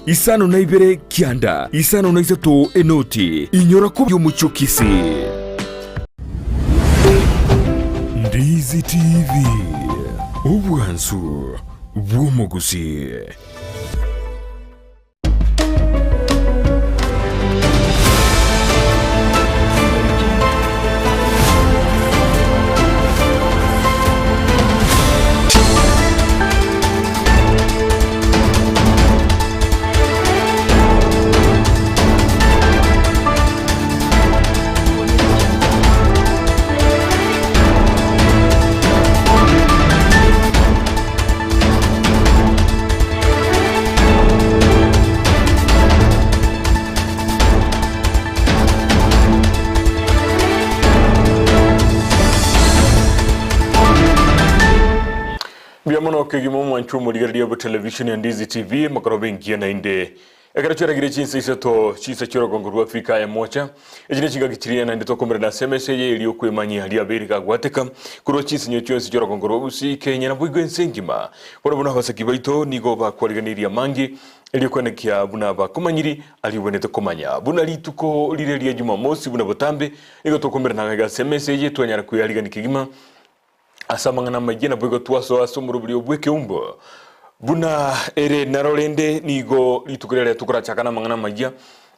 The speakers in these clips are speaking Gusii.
52 9, 53 enoti. Inyora koba omochokisi. Ndizi TV, obwansu bw'omogusii. Mbuya mono kegima omwanchwa omorigereria bwe television ya Ndizi TV makorobe engiya naende Ekero chiaragire chinsa isato, chinsa chi'orogongo rwa Afrika ya Moocha, echi nechingaki chiria naende tokomerana ase emesa eye erio okwemanyia riabeire gagwateka korwa chinsinyo chionsi chi'orogongo rwa Gusii, Kenya naboigo ense engima. Bono buna abasaki baito nigo bakwariganirie amange erio kwenekia buna bakomanyiri aria obwenerete komanya. Buna rituko rire ria Jumamosi buna botambe, nigo tokomerana iga ase emesa eye twanyara kweyarigania kegima Ase amang'ana amayia naboigo twasoa ase omoroberio bw'ekeumbo, buna ere naro rende nigo rituko riaria tokorachaka namang'ana amayia,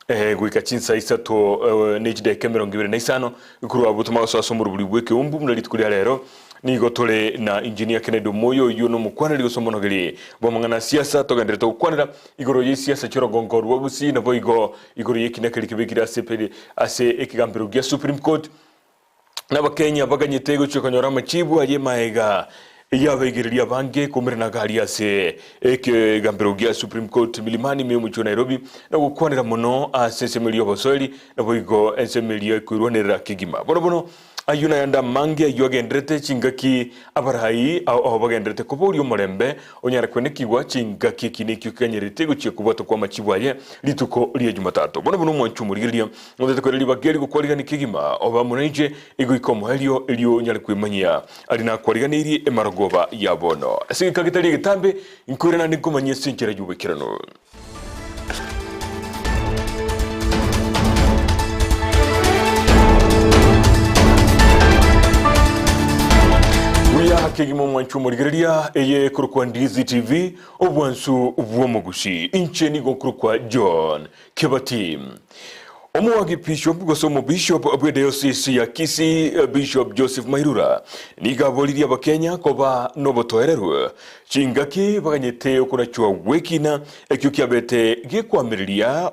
eh, goika chinsa isato eh, ne chidaeka emerongo ebere na isano, korwa abwo tomanye gosoa ase omoroberio bw'ekeumbu buna rituko ria rero. Nigo tore na Engineer Kennedy Omoyo oyio nomokwaneri gose omonogeri bw'amang'ana a siasa, togenderete gokwanera igoro y'esiasa chi'orogongo rwa Gusii naboigo igoro y'ekina keria kebekire ase ase ekegambero gia Supreme Court. N'Abakenya baganyete gochia konyora amachibu aye maega y'abaigereria abange koumerana gari ase ekegambero gia Supreme Court Milimani ime y'omochie o Nairobi na gokwanera mono ase ensemo eria y'obosoeri naboigo ensemo eria ekoirwanerera kegima. Bono bono ayio nayande amange ayio agenderete chingaki abarai ao ao bagenderete koboria omorembe Onyare kwenekigwa chingaki eki nekio keganyerete gochia kobwatwa kw'amachibu aye rituko ria Jumatatu. Bono buna omwanchi omorigereria, otete koira ribaga eri gokwarigania kegima, obe amo nainche egoika omoerio, erio onyare kwemanyia aria nakwariganeirie emarogoba ya bono. Ase egeka getari egetambe, nkoirana naende nkomanyie ase enchera y'oboikeranu. Buya kegima omwanchi omorigereria eye ekorokwa Ndizi TV obwansu bw'omogusi inche nigo nkorokwa John Kebati Omoagi Bishop gose Omobishop bw'Edayosisi ya Kisii Bishop Joseph Mairura nigo aboririe Abakenya koba nobotoereru chingaki baganyete okorachwa gw'ekina ekio kiabete gekwamireria.